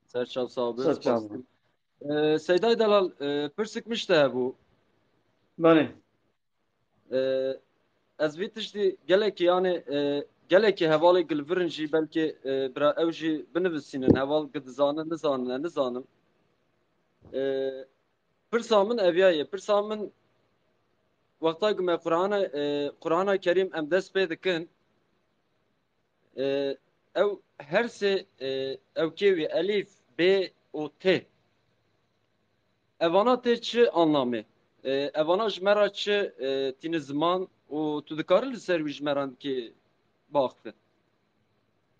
Ser çav, sağ ol, spas dikim. Ee, Seydayê delal, e, pirsik min ji te hebû. Belê. Ee, ez vî tiştî gelekî, yani, e, gelekî hevalê gilvirin jî belkî, e, bira ew jî binivisînin. Heval gi dizanin, nizanin, e, nizanim. E, pirsa min eviya ye. Pirsa min wexta ku me Qur'ana, e, Qur'ana Kerîm em dest pê dikin, e, ew her sê, e, ew kê wî elîf, bê û tê. Evana tê çi anlamê? E, evana ji me re çi, e, tîni ziman û tu dikarî li ser wî ji me re kê baxivî?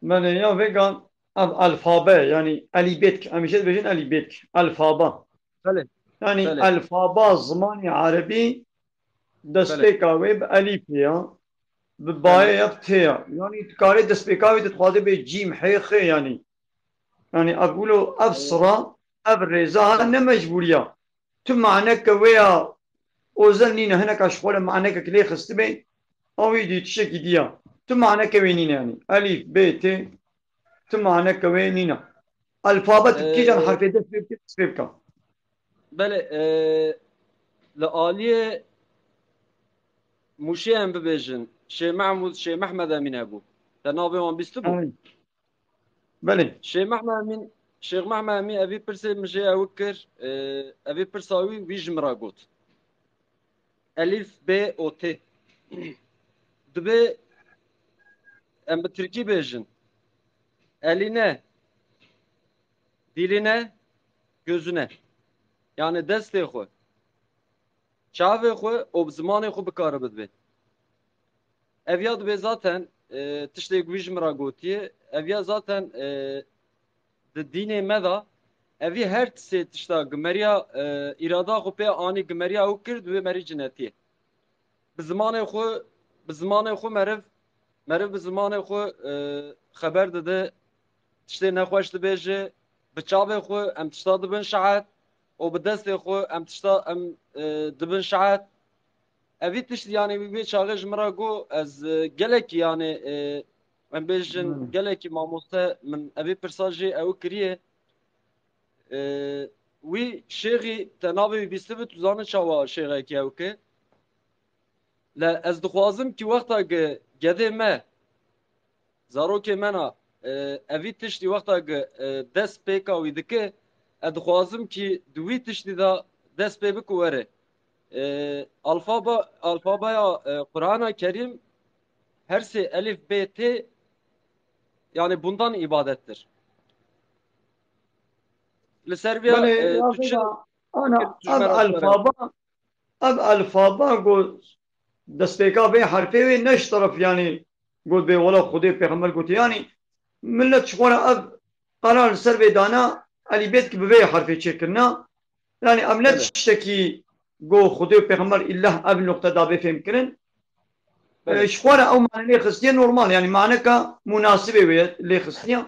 Belê, ya vêga ev alfabe, yani elîbêtk, em jê dibêjin elîbêtk, alfaba. Belê. Yani Belê. Alfaba zimanî erebî destpêka wê bi elîfê ya, bi bayê ya, bi tê ya. Yani tu karê destpêka wê tu dixwazê bê cîm, hê, xê yani. Yani ev wilo, ev sira, ev rêza ha ne mecbûriya. Tu maneke wê ya ozel nîne, hineka ji xwe re manekek lê xistibê, ew ê dî tiştekî diya. Tu maneke wê nîne yani. Elîf, bê, tê, tu maneke wê nîne. Alfabe tu kîjan herfê dest pê bike, dest pê bike. Belê, e, li aliyê Mûşê em bibêjin, Şêx Mehmûd, Şêx Mehmed Emîn hebû. Te navê wan bîstibû? Aynen. Belê. Şêx Mehmed Emîn, Şêx Mehmed Emîn evî pirsê min jê ew kir, e, evî pirsa wî, wî ji min re got. Elîf, bê û tê. Dibê em bi tirkî bêjin. Elî ne, dîlî ne, gözü ne. Yani destê xwe, çavê xwe û bi zimanê xwe bikaribe dibê. Ev ya dibê zaten, e, tiştê ku wî ji min re gotiye, ev ya zaten, e, di dînê me de, evî her sê tişta gimeriya, e, îrada xwe pê anî gimeriya ew kir, dibê merî cinetiyê. Bi zimanê xwe, bi zimanê xwe meriv, meriv bi zimanê xwe, e, xeber dide, tiştê nexweş dibêje, bi çavê xwe em tişta dibin şehet û bi destê xwe em tişta em, e, dibin şehet. Evî tişt, yani, wî, wê çaxê ji min re got, ez, e, gelekî, yani, e, em bêjin, gelekî mamoste min evî pirsa jê ew kiriye. E, wî şêxî te navê wî bîstibû, tu zanî çawa şêxekî ew ke? Le ez dixwazim kî wexta ge gedê me, zarokê me na, e, evî tiştî wexta ge, e, dest pêka wî dike, ez dixwazim kî di wî tiştî de dest pê bike were. E, alfaba, alfabaya, e, Qur'ana Kerîm her sê elif, bê, tê, yani bundan ibarettir. Li ser vê, Belê, e, ya tu çi vêga, ana, tu ji ev me re dixwere? Alfaba, ev alfaba got, destpêka vê herfê wê ne ji teref, yani, got bê wela Xwedê pêxember gotiye. Yani, millet ji xwe re ev qerar li ser vê dana, elîbêt ki bi vê herfê çêkirina. Yani, ev ne Belê. Tiştekî got Xwedê pêxember îllah ev noqte da bê fêmkirin. Belê. E, ji xwe re ew mane lê xistiye normal, yani, maneka munasibê wê lê xistiye.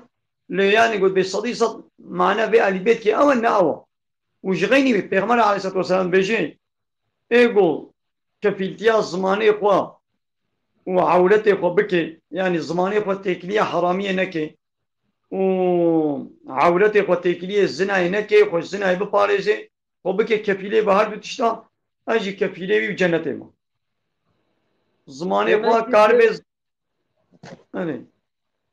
Lê, yani, got bê sedî sed mane vê elîbêt ki ew e, ne ew e. Û ji xeynî wê Pêxember aleyhisselatu vesselam bêje, ê got, kefîltiya zimanê xwe û ewretê xwe bike, yani zimanê xwe têkiliya heramiyê neke û ewretê xwe têkiliyê zinayê neke, xwe ji zinayê biparêze, xwe bike kefîlê bi her du tişta, ez jî kefîlê wî û cennetê me. Zimanê xwe Demek ki kar te- bê z-, Erê.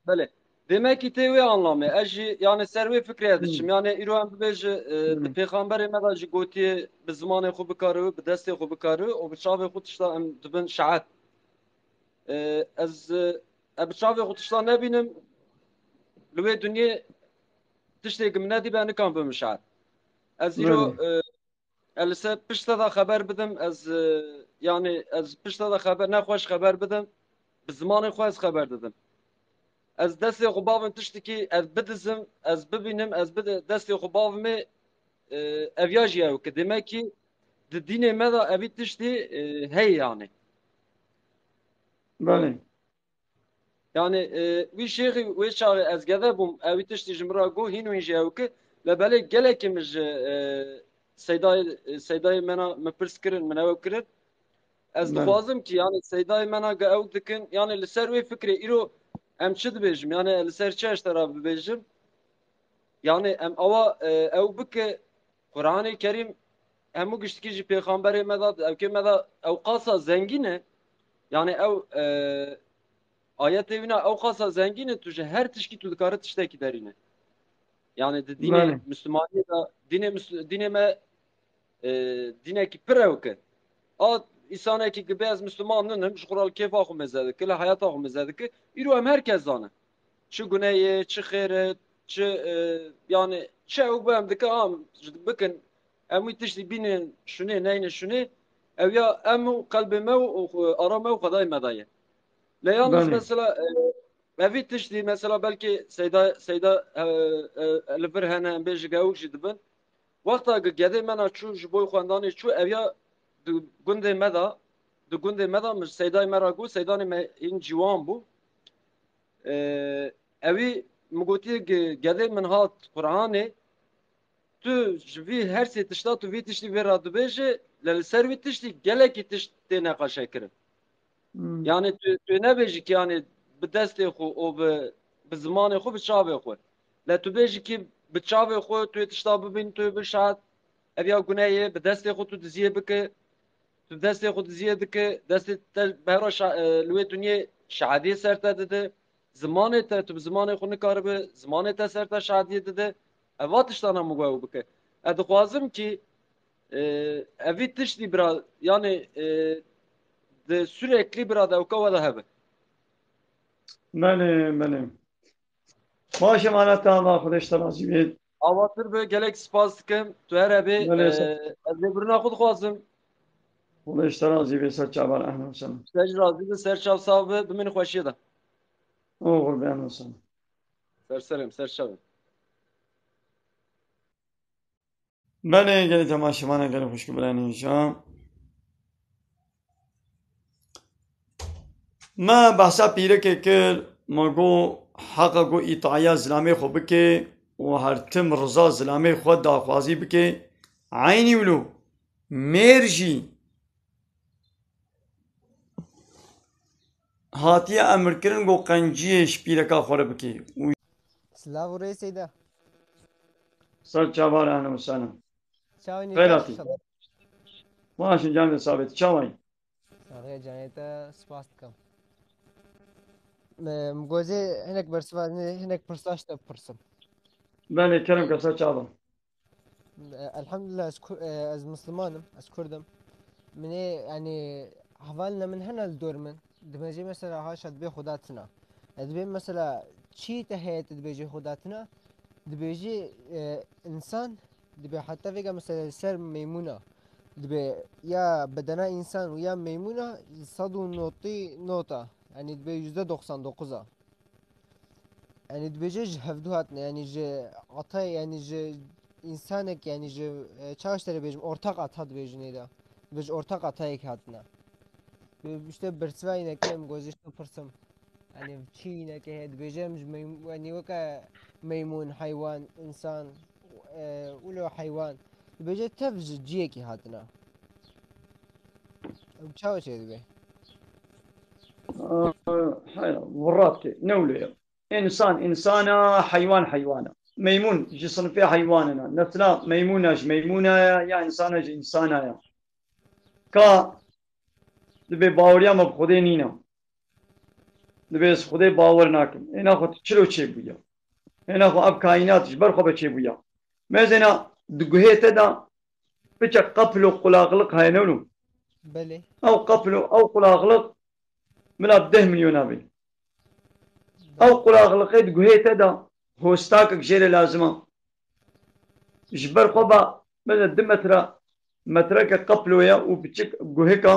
Belê. Demekî tê wê anlamê. Ez jî, yani, ser wê fikrê diçim. Hmm. Yani, îro em bibêje, e, di Hmm. pêxamberê me de jî gotiye bi zimanê xwe bikare, bi destê xwe bikare û bi çavê xwe tişta em dibin şehet. E, ez, e, e, bi çavê xwe tişta nebînim, li wê dinyê tiştê ki min nedîbe, nikan bibim şehet. Ez îro, Belê. e, ez li ser pişte de xeber bidim, ez, e, yani, ez pişte de xeber, nexweş xeber bidim, bi zimanê xwe ez xeber didim. Ez destê xwe bavim tiştekî, ez bidizim, ez bibînim, ez bide-, destê xwe bavimê, e, ev ya jî ew ki, demek ki di dînê me de evî tiştî, e, heye yani. Belê. Yani, e, wî şêxî wê çaxê ez gede bûm, ewî tiştî ji min re got, hîn û hîn jî ew ki, le belê gelekî min ji, e, seydayê, e, seydayê me na min pirs kirin, min ew kirin. Ez Belê. Dixwazim ki, yani, seydayê me na ge ew dikin, yani, li ser wê fikrê îro em çi dibêjim, yani, li ser çi ez te re bibêjim? Yani, em awa, e, ew bike, Quranê Kerîm hemû giştikî ji pêxamberê me de, ewkê me de ew qasa zengîn e. Yani ew, e, ayetê wîna ew xasa zengîn e, tu ji her tişkî tu dikare tiştekî derîne. Yani di dînê Belê. Müslümaniyê de, dînê Müsl-, dînê me, e, dînekî pir ewk e. A, îsanekî ki bê ez Müslüman ninim, ji xwe re li kêfa xwe mêze dike, li heyata xwe mêze dike. Îro em her kes zane. Çi guneyê, çi xêr e, çi, e, yani çi ew bi em dike, am, bikin. Em wî tiştî bînin şunê, neyne şunê. Ew ya em û qelbê me û, û ara me û Xwedayê me de ye. Lê yalnız Belê. Mesela, e, evî tiştî, mesela belkî Seyda, Seyda, e, e, li vir hene, em bêjin gewik jî dibin. Wexta ki gedê me na çû, ji bo xwendanê çû, ev ya di gundê me de, di gundê me de min Seydayê me ra got, Seydanê me hîn ciwan bû. E, ewî min gotiye ki gedê min hat Qur'anê, tu ji vî her sê tişta tu vî tiştî vê re dibêje, lê li ser vî tiştî gelekî tişt tê neqaşekirin. Hmm. Yani tu, tu nebêjî ki yani bi destê xwe û bi, bi zimanê xwe, bi çavê xwe. Lê tu bêjî ki bi çavê xwe tu yê tişta bibîn, tu yê bin şahat, ev ya gune ye, bi destê xwe tu diziyê bike, tu bi destê xwe diziyê dike, destê te behra şa-, e, li wê dinyê şahadiyê ser te dide. Zimanê te, tu bi zimanê xwe nikaribe, zimanê te ser te şadiyê dide. Ev va tiştana min got ew bike. Ez dixwazim ki, e, evî tiştî bira, yani, e, di sürekli bira de ewka we de hebe. Belê, belê. Baş e, mana te ava, Xwedê ji te razî bê. Avatir be, gelek spas dikim. Tu here bê, Belê, e, ser- ez lêbirina xwe dixwazim. Xwedê ji te razî bê, ser çavan, ehlen we sehlen. Te jî razî be, ser çav sax be, bimînin xweşiyê de. Oxir be, ehlen we sehlen. Ser serê min, ser çavê min. Belê, gelê temaşevana, gelê xwişk û birayên hêja. Me behsa pîrekê kir, me got, heqa ku îtaya zilamê xwe bike û her tim riza zilamê xwe daxwazî bike. Eynî wilo mêr jî hatiye emirkirin ku qenciyê ji pîreka xwe re bike. Û Silav û rêsê de. Ser çavan, ehlen we sehlen. Çawa yî? Xeyr hatî. Baş in, canê sabit. Çawa yî? Saxê canê te, spas dikim. Me, min gozê hinek bersiva, hinek pirsa ji te bipirsim. Belê, kerem ke, ser çavan. Elhamdulillah, ez Ku-, e, ez Misliman im, ez Kurd im. Min ê, yanî, hevalina min hene li dor min. Dibêjê mesela, haşa, dibê Xuda tune. E, dibê mesela, çi te heye tu dibêjê Xuda tune? Dibêjê, e, însan, dibê heta vêga mesela li ser meymûna. Dibê ya bedena însan û ya meymûna sed û notî not a. Yanî dibê yüzde doksan dokuz a. Yanî dibêje ji hevdû hatine, yanî ji ata, yanî ji însanek, yanî ji, e, çawa ji te re bêjim, ortak ata dibêjin ê de. Dibêje ortak atayek hatine. Bi-, işte bersiva înekê em gozî ji te pirsim. Yanî çi înekê heye, dibêje em ji meymun, yanî weke meymun, heywan, însan, e, wilo heywan. Dibêje tev ji ciyekî hatine. Ew çawa çêdibe? Aa, haya, virat ke, ne wilo ye. Însan, însan e, heywan, heywan e. Meymun ji sinfê heywanan e. Nesla meymûna ji meymûna ye, ya însan e ji însana ye. Ka dibê baweriya me bi Xwedê nîne. Dibê ez Xwedê bawer nakim. Êna xwe tu çilo çêbûye? Êna xwe ev kaînat ji ber xwe be çêbûye? Mêzêna di guhê te de piçek qeplo qulaqlik heye, ne wilo? Belê. Ew qeplo, ew qulaqlik bila deh milyon abê. Ew qulaqliqê di guhê te de hostakek jê re lazim e. Ji ber xwe ba, mesela du metre, metreke qeplo ye û piçik guhik e.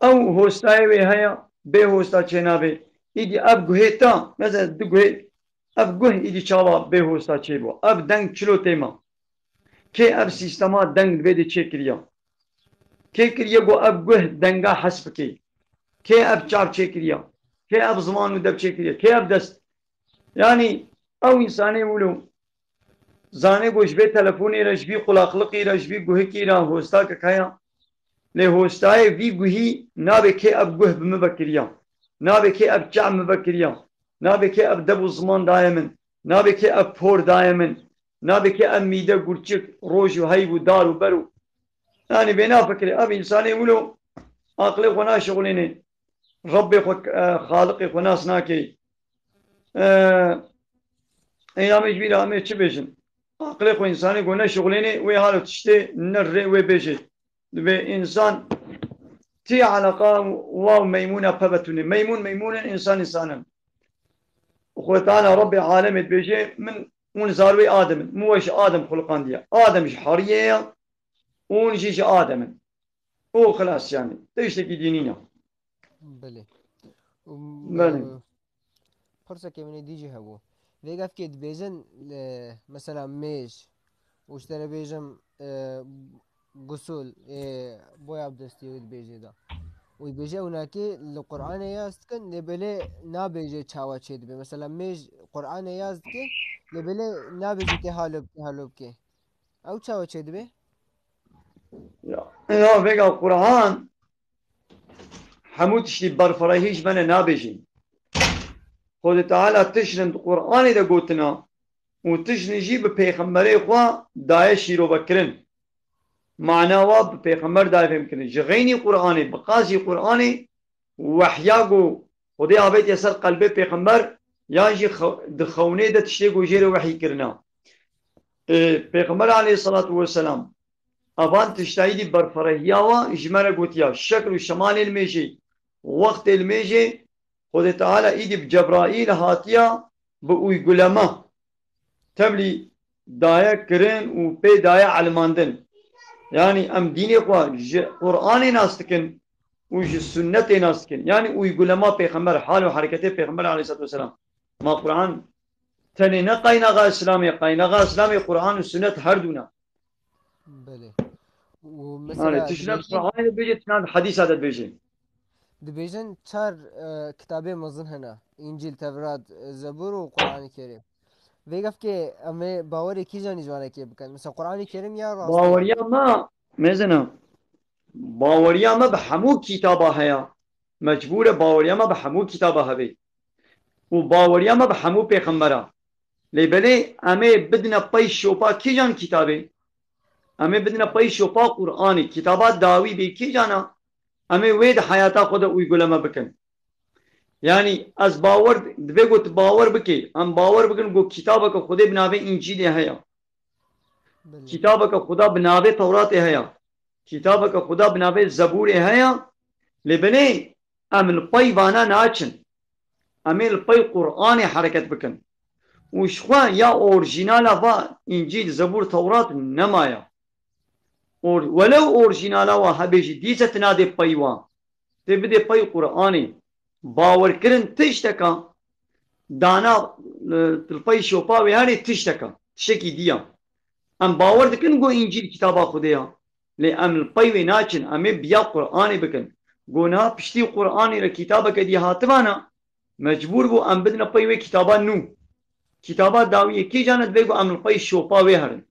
Ew hostayê wê heye, bê hosta çênabe. Îdî ev guhê te, mesela du guhê, ev guh îdî çawa bê hosta çêbû? Ev deng çilo tê ma? Kê ev sîstema deng li vê de çêkiriye? Kê kiriye ku ev guh denga hes bike? Kê ev çav çêkiriye? Kê ev ziman û dev çêkiriye? Kê ev dest? Yanî ew însanê wilo zane ku ji vê telefonê re, ji vî qulaqliqî re, ji vî guhikî re hostakek heye. Lê hostayê vî guhî nabê kê ev guh bi min ve kiriya. Nabê kê ev çav min ve kiriya. Nabê kê ev dev û ziman daye min. Nabê kê ev por daye min. Nabê kê ev mîde gurçik, roj û heyv û dar û ber û. Yanî vê nafikirê, ev însanê wilo aqilê xwe naşixulînê. Rebbê xwe, e, Xaliqê xwe nas nake. E, Ey, em ê ji bîra em ê çi bêjin? Aqilê xwe însanê ku neşixulênê wê halo tiştê nirê wê bêjê. Dibê însan tî eleqa wa û meymûna pebetûnê. Meymûn, meymûn in, însan, însan in. Xwê Teala Rebbê alemê dibêje, min, hûn zarwê Adem in. Min we ji Adem xuliqandiye. Adem ji heriyê ye, hûn jî ji Adem in. Û xilas yani. Tiştekî dînî ne. Belê. Û, Belê. e, pirsekê min ê dî jî hebû. Vê gevkê dibêjin, e, mesela mêj û ji te re bêjim, e, gusûl, e, boya abdestî wê dibêjê de. Û dibêje ew nakê li Qur'anê yaz dikin, lê belê nabêje çawa çê dibe. Mesela mêj Qur'anê yaz dike, lê belê nabêje tê halo bike, halo bike. Ew çawa çê dibe? Ya, ya vêga Qur'an hemû tiştî berfirehî ji me re nabêjin. Xwedê Teala tiştin di Qur'anê de gotina û tiştin jî bi pêxemberê xwe daye şîrovekirin. Mana wa bi pêxember daye fêmkirin. Ji xeynî Qur'anê, bi qasî Qur'anê wehya ku Xwedê avêtiye ser qelbê pêxember, yan jî xew-, di xewnê de tiştê ku jê re wehî kirina. Ê, Pêxember aleyhisselatu vesselam, avan tiştayî dî berfirehiya wa ji me re gotiya, şekl û şemalê li mêjê, wextê li mêjê, Xwedê Teala îdî bi Cebraîl hatiya bi uyguleme tevlî daye kirin û pê daye elimandin. Yanî em dînê xwe ji Qur'anê nas dikin û ji sunnetê nas dikin. Yanî uygulema pêxember, hal û hereketê pêxember aleyhisselatu vesselam. Ma Qur'an tenê ne qaynaxa Îslamê, qaynaxa Îslamê Qur'an û sunnet her dû ne. Belê. Û Yanî mesela tişt ne dibêjin, Qur'anê dibêje, tişt ne hedîsa de dibêje. Dibêjin çar, e, kitabê mezin hene. Încîl, Tevrat, e, Zebûr û Qur'anê Kerîm. Vê gevkê em ê bawerê kîjan jî ji wan re kê bikin? Mesela Qur'anê Kerîm ya rastî ye? Baweriya me, mezina, baweriya me bi hemû kitaba heye. Mecbûr e baweriya me bi hemû kitaba hebe. Û baweriya me bi hemû pêxembera. Lê belê em ê bidine pey şopa kîjan kitabê? Em ê bidine pey şopa Qur'anê. Kitaba dawî bê kîjan e? Em ê wê di heyata xwe de uyguleme bikin. Yanî ez bawer, divê ku tu bawer bikî. Em bawer bikin ku kitabeke Xwedê bi navê Încîlê heye. Belê. Kitabeke Xuda bi navê Tewratê heye. Kitabeke Xuda bi navê Zebûrê heye. Lê belê em li pey vana naçin. Em ê li pey Qur'anê hereket bikin. Û ji xwe ya orjînala va Încîl, Zebûr, Tewrat nemaye. Or-, welew orjînala wa hebe jî dîse tu nadê pey wa. Tê bidê pey Qur'anê. Bawerkirin tişteka, dana, e, li pey şopa wê herê tişteka. Tiştekî diya. Em bawer dikin ku Încîl kitaba Xwedê ya. Lê em li pey wê naçin. Em ê biya Qur'anê bikin. Ku niha piştî Qur'anê re kitabeke dî hatibana, mecbûr bû em bidine pey wê kitaba nû. Kitaba dawiyê kîjan e, divê ku em li pey şopa wê herin.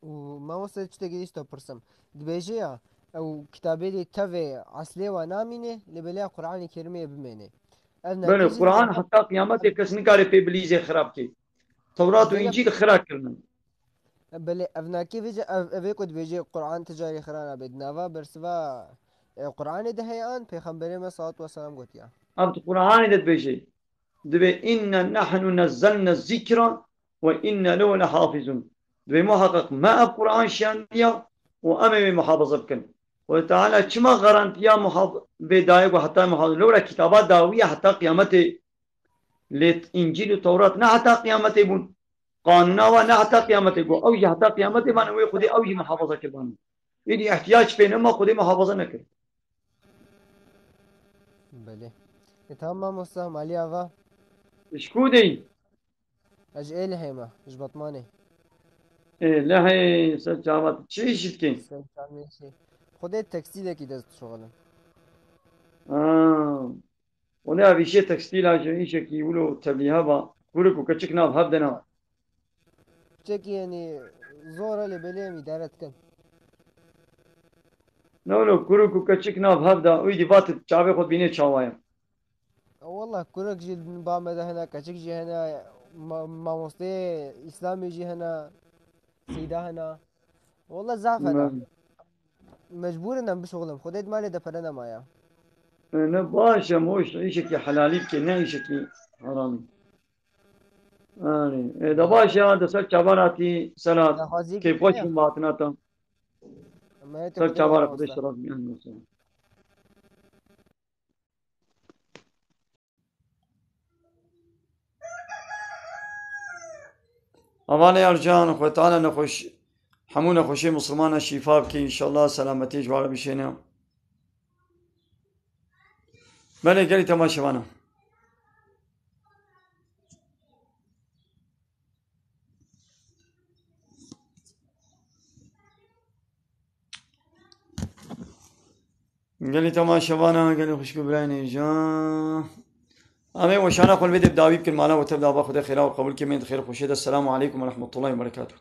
Û mamoste, tiştekî dî ji te pirsim. Dibêje ya, ew kitabê dê tevê eslê wa namîne, lê belê ya Qur'anê Kerîmê bimêne. Ev Belê, nakê jî Qur'an heta qiyametê kes nikare pê bilîzê xira bike. Tewrat û Vê Încîl xira kirine. Belê, ev nakê vêce, ev, ev ê ku dibêje Qur'an ti carî xira nabe. Di nava bersiva, e, Qur'anê de heye an, Pêxemberê me salatu ve selam gotiya. Ev di Qur'anê de dibêje. Dibê, "Inna nahnu nezzelne zikra ve inna lehu lehafizun." Dibê, "Muheqeq me ev Qur'an şiyandiya û em ê wê muhafaza bikin." Xwedê Teala çima garantiya muhaf-, vê daye ku heta muhafaza, lewra kitaba dawî ye heta qiyametê. Lê Încîl û Tewrat ne heta qiyametê bûn. Qanûna wa ne heta qiyametê got. Ew jî heta qiyametê mane wê Xwedê ew jî muhafaza kirbane. Êdî ihtiyac pê nema Xwedê muhafaza nekir. Belê. E, tamam mamosta, malî ava. Ji ku deyî? Ez ji Êlihê me, ji Batmanê. Êlihê, ser çava tu çi îşî dikî? Ser çavê şey. Xwedê tekstîlekî dest dişuxilim. Ha. Wele ev îşê tekstîla ji îşekî wilo tevlî heva. Kurik û keçik nav hev de ne. Piçekî, yanî, zor e, lê belê em îdare dikin. Ne wilo kurik û keçik nav hev de, wî dî vat çavê xwe bînê çawa ye. Wallah, kurik jî ba me de hene, keçik jî hene, ma-, mamosteyê Îslamê jî hene, Seyda hene. Wallah zaf hene. Ne. Mecbûr in em bişuxulin. Xwedê di malê de pere nemaye. E, ne baş e, moş îşekî helalî bike, ne îşekî heramî. Yani, e, de baş ya, de ser çavan hatî, selat, Daxwazî keyfxweş ya. Bin, bi hatina te. Meyete Ser Xwedê çavan razî Xwedê olsun. şeref biyan mesela. Hevalê Ercan, Xwe Teala nexweş, hemû nexweşê Mislimana şîfa bike înşallah, selametiyê ji we re bişêne. Belê gelî temaşevana. Gelî temaşevana, gelî xwişk û birayên hêja. Em ê weşana xwe li vê de bi dawî bikin, mala we tev de ava Xwedê xêra we qebûl ke, mênd xêr xweşê de. Selamu aleykum ve rahmetullahi ve berekatuh.